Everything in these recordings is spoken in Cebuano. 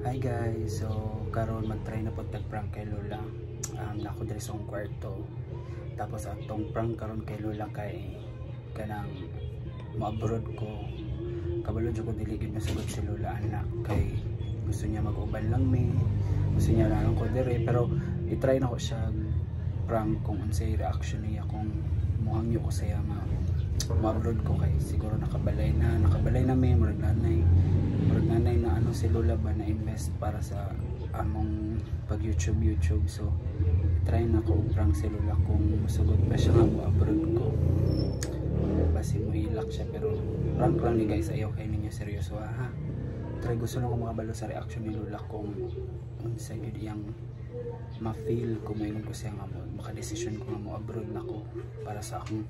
Hi guys, so karon mag-try na pud tag prank kay Lola. Nako diri sa akong kwarto. Tapos atong prank karon kay Lola kay kanang mo-abroad ko. Kabalo jud ko dili gid masugot si Lola anak kay gusto niya mag-uban lang mi. Gusto niya lang ko diri, pero i-try na ko siya prank kung unsay reaction niya kung muhangyo ko siya nga mo-abroad ko kay siguro nakabalay na mi, murag nanay na ano si Lola ba na invest para sa among pag YouTube. So try na ko prank si Lola kung musugot ba siya nga mo-abroad ko. Basi mo hilak siya, pero prank lang ni guys, ayaw kayo ninyo seryoso ha. Try gusto lang ko makabalo sa reaction ni Lola kung unsa gyud iyang ma-feel kung maingon ko siya nga mo makadesisyon ko nga mo abroad na ko para sa akong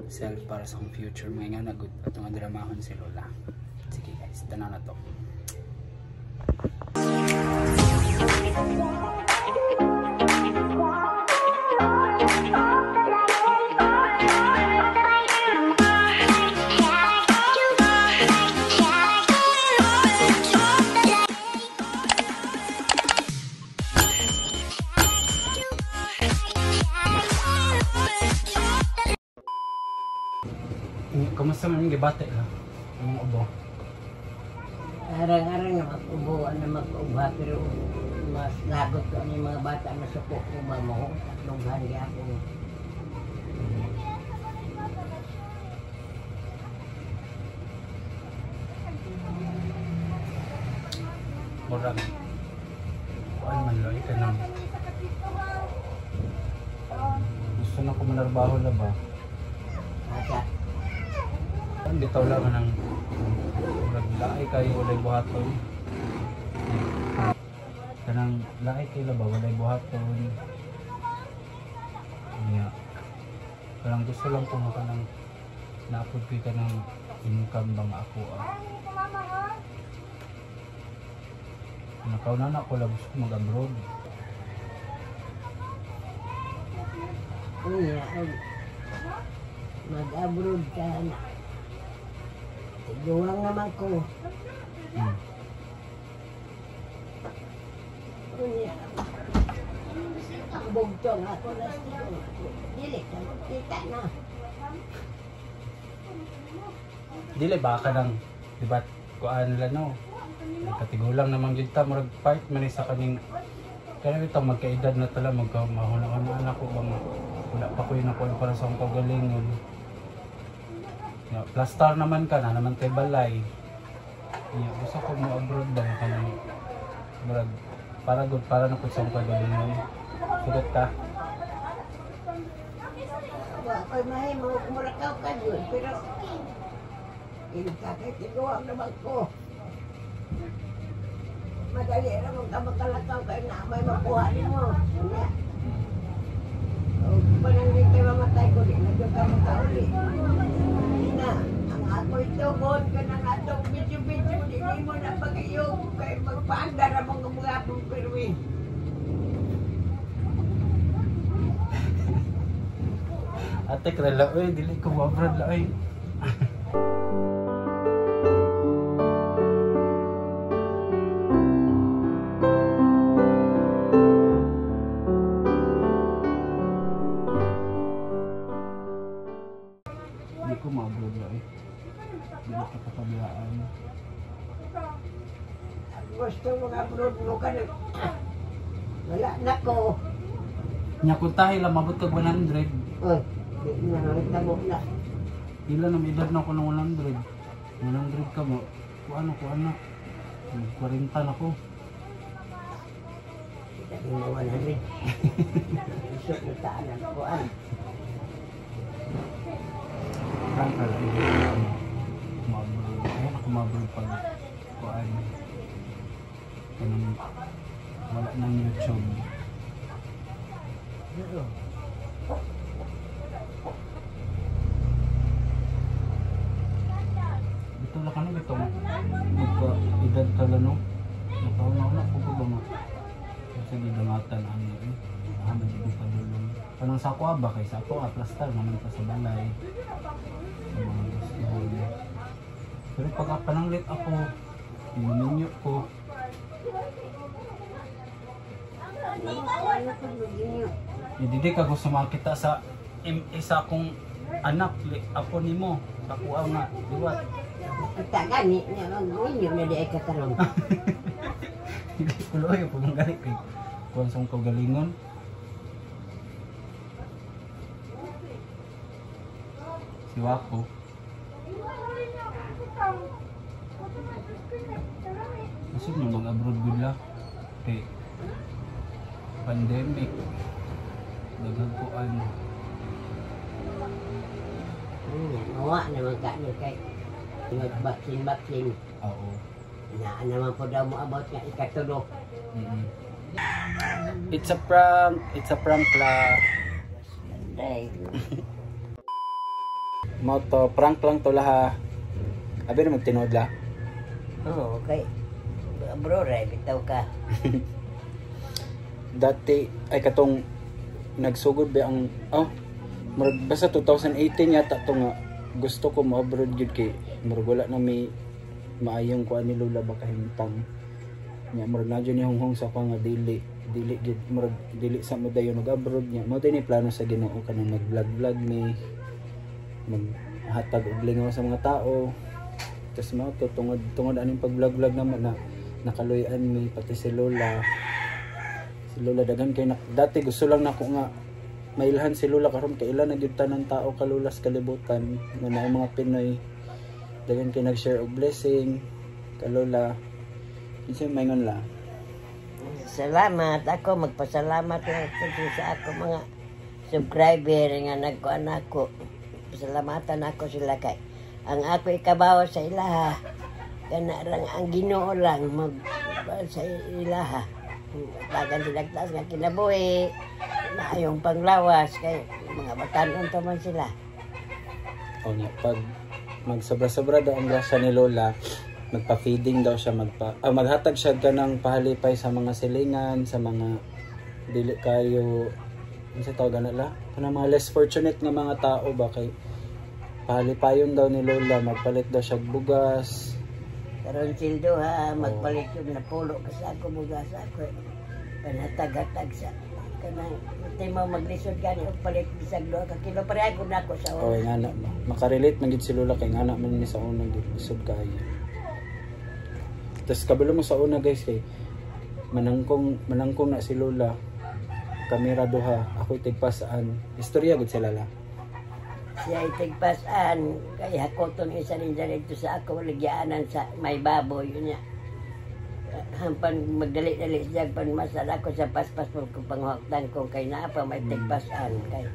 self, para sa akong future. Mga nga na good atong dramahon si Lola. Sige guys, tanaw na to. Kamusta man yung gibate lang? Ang ubo? Arang-arang na mag-ubo, ano mag-uba, pero mas lagot ko ang mga bata na suko ko ba mo, tatlong hari ako. Murag, kuan man loy ka nang. Gusto na ko manarbaho na ba? Asa? Ang bitaw lang ng murag laay kayo walay buhaton. Kanang laay kayo ba walay buhaton. Niya. Kanang gusto lang ko nga kanang naapod ko kanang income ba nga ako ah. Nakaw na na ako lang gusto ko mag-abroad. Unya, mag-abroad ka na. Tiguang naman ko. Unya, ang bugtong ako na siguro. Dili ka, kita na. Dili ba ka nang, diba, kuan lang no? Katigulang naman gyud ta, murag part man sa kaning kaya ito magkaedad na tala, magka mahuna-huna ko ba wala pa ko yun ako para sa akong kagalingon. Ya, plastar naman ka na naman kay balay. Ya, gusto ko mo abroad ba kanang murag para good para na pud sa akong kagalingon. Sugot ka. Wa ko'y mahimo, kumurakaw ka dun, pero kinakakit, tiguang naman ko. Madali naman ka makalakaw kayo na may makuha nimo. Unya. O, pananglit kayo mamatay ko, di na ka makauli. Na, ang ako'y tugod ka na nga itong bidyo-bidyo, di mo na pag-iyog kay magpaandar ang mga mga akong pirwi. Ate, krala, oy, dili ko ma-abroad la, oy. Hindi ko ma-abroad la, oy. Dili ko kakabiyaan. Gusto mong abroad mo ka na. Wala na ko. Nya kung tayo lang, mabot kag 100. Oy, di na nangitabo na. Ila na may edad na ako ng 100. 100 ka mo. Kuano, kuano. 40 na ko. Kita di mo 100. Isok na taan ang kuan. Frank ka lang. Ma-abroad. Ayan ako ma-abroad pag kuan. Kanang wala nang YouTube. Oo. Ito lang ka na, itong magka-edad ka lang, no? Nakauna-una ko po ba nga? Kasi gidungatan ang eh. Ah, medyo padulong. Kanang sa ako ba? Kay sa ako, plastar, naman pa sa balay. Sa mga gusto. Pero pag pananglit ako, ininyo ko. Mag-inyo. Hindi ka gusto makita sa isa akong anak, apo nimo, sa kuha nga, liwat. Kita gani niya mag-inyo na di ay kakaroon. Hindi ko loyo pag manggali kay kuan sa akong kaugalingon. Si Wako. Nasib nyo mag-abroad gud la. Kay pandemic. Daghang kuan. Mawa naman ka ni kay mag-vaccine-vaccine. Oo. Na naman po daw mo about nga ikatulo. It's a prank. It's a prank la. Day. Mo to prank lang to la ha. Abi na magtinuod la. Oo, kay bro, ray, bitaw ka. Dati ay katong nagsugod ba ang oh murag basta 2018 yata to nga gusto ko mo-abroad gyud kay murag wala na may maayong kuan ni Lola ba kahimtang nya, murag na jud ni honghong sa ako nga dili dili gyud, murag dili sa mo dayon nag-abroad nya. Mo ni plano sa Ginoo kanang mag-vlog vlog ni, maghatag og lingaw sa mga tao. Tas mao to, tungod tungod aning pag-vlog vlog naman na nakaluy-an mi, pati si Lola. Si Lola daghan kay dati gusto lang nako nga mailhan si Lola. Karon kay ila na gyud tanan tao kalulas kalibutan nga naay mga Pinoy. Daghan kay nag-share og blessing ka Lola. Kinsa maingon la? Salamat ako, magpasalamat lang ako sa ako mga subscriber nga nagkuan ako. Pasalamatan ako sila kay ang ako ikabaw sa ilaha. Kana rang ang Ginoo lang mag sa ilaha. Tagan sila taas nga kinabuhi, maayong panglawas kay mga batanon pa man sila. O niya, pag magsobra-sobra daw ang grasya ni Lola, magpa-feeding daw siya, maghatag siya kanang pahalipay sa mga silingan, sa mga dili kayo, unsa tawag ana la, kanang mga less fortunate nga mga tao ba, kay pahalipayon daw ni Lola, magpalit daw siya og bugas. Karon sildo ha, magpalit yung napulo kasi ako bugas ako. Panhatag-hatag sa kanang timo maglisod gani og palit bisag 2 ka kilo, pareha ko nako sa O una. nga na ba, makarelate man gid si Lola kay nga na man ni sa una gid, lisod kaayo. Tas kabalo mo sa una guys, kay manangkong manangkong na si Lola, kamera duha, ako'y tigpasaan, istorya gud sila la. Siya itigpasan kay hakoton isa ninja dito sa ako ligyaanan sa may baboy niya. Hampan magdali-dali siya pan masal ako sa paspas po kung panghaktan ko kay naa pa may tigpasan kay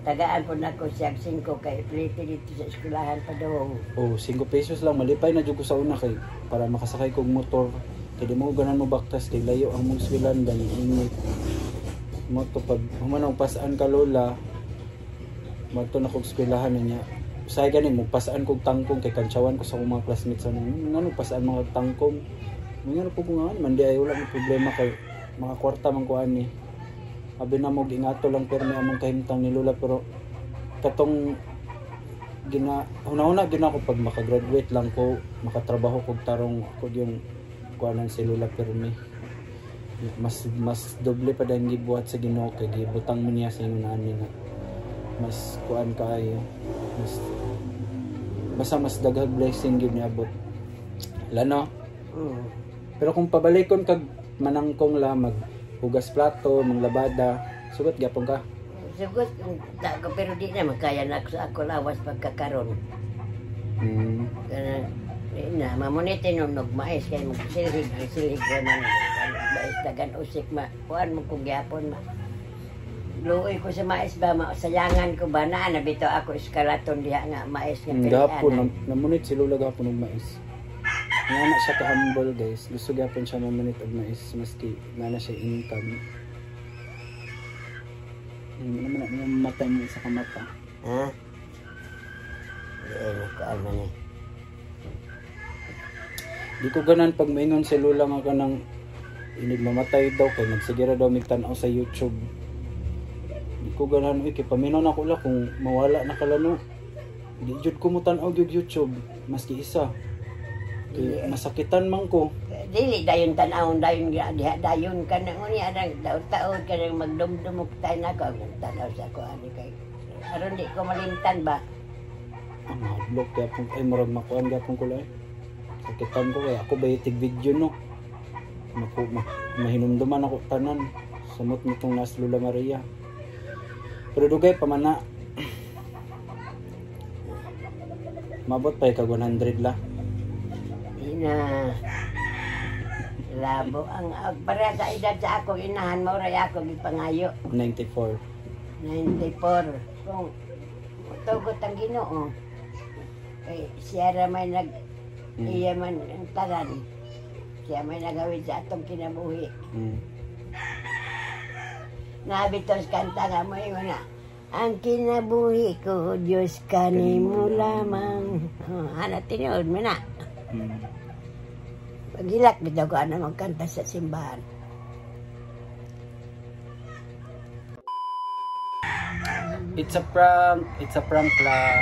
tagaan po nako siya 5 kay plite dito sa eskwelahan pa dong. Oh, 5 pesos lang malipay na jud ko sa una kay para makasakay kog motor. Kay di mo ganan mo baktas kay layo ang mong swilan ba ni init. Mo to pag human og pasaan ka Lola, madto na kog eskwelahan na niya. Usahay gani mo pasaan kog tangkong kay kantsawan ko sa akong mga classmates sa nang ngano pasaan mga tangkong. Ngano po ko nga man di ay wala may problema kay mga kwarta man ko ani. Abi na mo ingato lang permi among kahimtang ni Lola, pero katong gina una-una gina ako pag makagraduate lang ko, makatrabaho kog tarong ako yung kuanan si Lola permi. Mas mas doble pa dahil gibuhat sa Ginoo kay gibutang mo niya sa ingon ani nga mas kuan kaayo, mas basta mas daghang blessing gyud niabot lano. Pero kung pabalikon kag manangkong la, mag hugas plato, manglabada, sugot gyapon ka? Sugot ta ko, pero di na makaya na ako sa ako lawas pagkakaron. Kana di na mamunit og mais kay magsilhig silhig ra man mais dagan usik ma kuan mo kog gyapon ma. Luoy ko sa mais ba, masayangan ko ba na na bitaw ako eskalaton diha nga mais nga Gapon pilianan. Namunit si Lola gapon og mais. Nga na siya ka-humble guys. Gusto gapon siya mamunit og mais maski nga na siya income. Hindi naman na mamatay mo isa ka mata. Ha? Di ay kuan man ni. Di ko ganan pag maingon si Lola nga kanang inig mamatay daw kay magsigira daw mig tan-aw sa YouTube. Di ko ganan uy, kay paminaw na ko la kung mawala na kalano. Di jud ko mo tan-aw gyud YouTube maski isa. Dili. Masakitan man ko. Dili dayon tan-awon dayon diha dayon ka na ngunya nang taod-taod ka nang magdumdumok tayo na ako ang tanaw sa ako ani kay aron di ko malimtan ba. Ang hadlok kaya pong ay murag makuan gyapon ko lang. Sakitan ko kaya ako ba tig video no. Maku, ma, mahinumduman ako tanan. Samot nitong nas Lola Maria. Pero dugay pa man na. Mabot pa kag 100 la. Di na labo ang para sa edad sa akong inahan mo ray ako gipangayo. 94. 94 kung tugot ang Ginoo kay siya ra may nag iya man ang tanan, siya may nagawid sa atong kinabuhi. Nabitos kanta nga mo ingon na ang kinabuhi ko, Diyos kanimo lamang. Oh, ana tinuod mo na. Paghilak bitaw ko ana magkanta sa simbahan. It's a prank. It's a prank la.